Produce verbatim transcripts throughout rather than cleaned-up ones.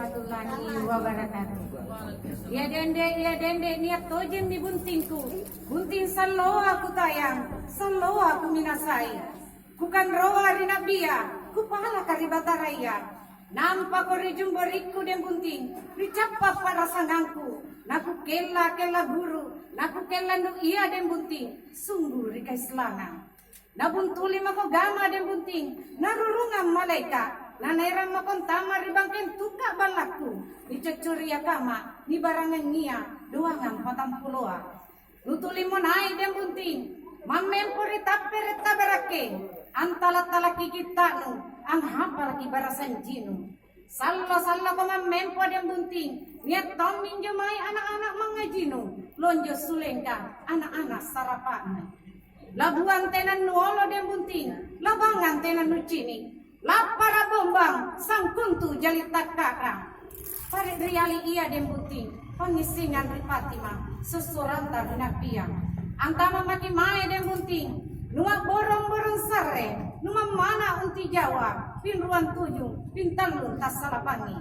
Warahmatullahi wabarakatuh. Ia dende, ia dende, nia' tojemmi buntingku. Bunting salloa kutayang, salloa kuminasai. Kukanroa ri Na'bia, kupalaka ri Bataraya. Nampako ri jumborikku deng bunting, ri cappa' pa'rasangangku. Nakukella-kella guru, nakukella nu ia deng bunting, sunggu ri kaislaman. Nabuntuli mako gama deng bunting, narurungang malaeka', nanaerang mako antama' ri bangkeng tukka' ballakku, nicoccori agama, nibarangangia doangang patampuloa. Nutulimmo nai' deng bunting, mammempo ri tappere' tabarakke, antala'-talaki kitta'nu, anghapalaki barasanjinu. Sallo-salloko mammempo deng bunting, nia' tomminjo mae ana'-ana' mangngajinu, lonjo sulengka ana'-ana' sarapa'nu. Labuang tena nuolo deng bunting, labangang tena nucini', lappara' bombang sangkuntu jali takka'rang. Pare' ri ali ia deng bunting, pangngissengang ri Fatima, sossoranta ri Nabia. Antama' maki' mae deng bunting, nua'borong-borong sarre, numammana unti Jawa, pinruang tujung, pintallung tassalapangi.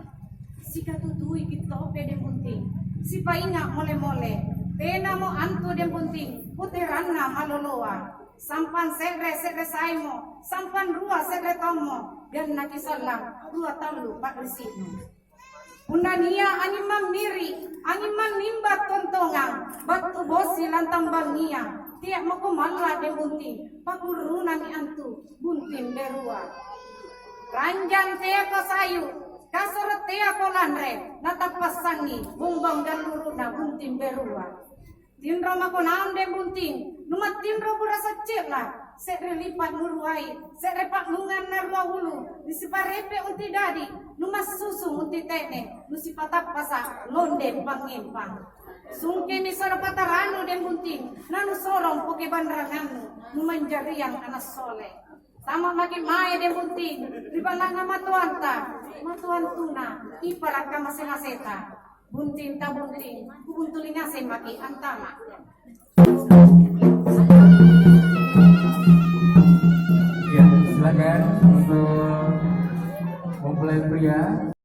Sikatutuiki' tope deng bunting, sipainga' mole-mole, tenamo antu deng bunting, puteranna maloloa. Sampang se're, se're saimo, sampang rua, se're tommo, gannaki sallang rua tallu pa'risi'nu. Punna nia' anging mammiri', anging mannimba tontongang, battu bosi lantang bangngia, tea' mako malla' deng bunting, pakurrunami antu bunting berua. Ranjang teako sayu, kasoro' teako lanre, natappassangi bombang galluru'na bunting berua. Tinro mako naung deng bunting, numattinro burasa' ce'la', se're lipa' nuruai, se're pa'nungang narua ulu, nisiparepe' unti dadi, numassusung unti te'ne, nusipatappasa' londeng pangngempang. Sungkemi soro pataranu deng bunting, nanusorong poke banrangannu, numanjariang ana' sole. Tama' maki' mae deng bunting ri balla'na matoanta, matoantuna ipara' kamase-maseta. Bunting tabunting, kubuntuli ngaseng maki' antama'. Ya, silakan untuk mempelai pria.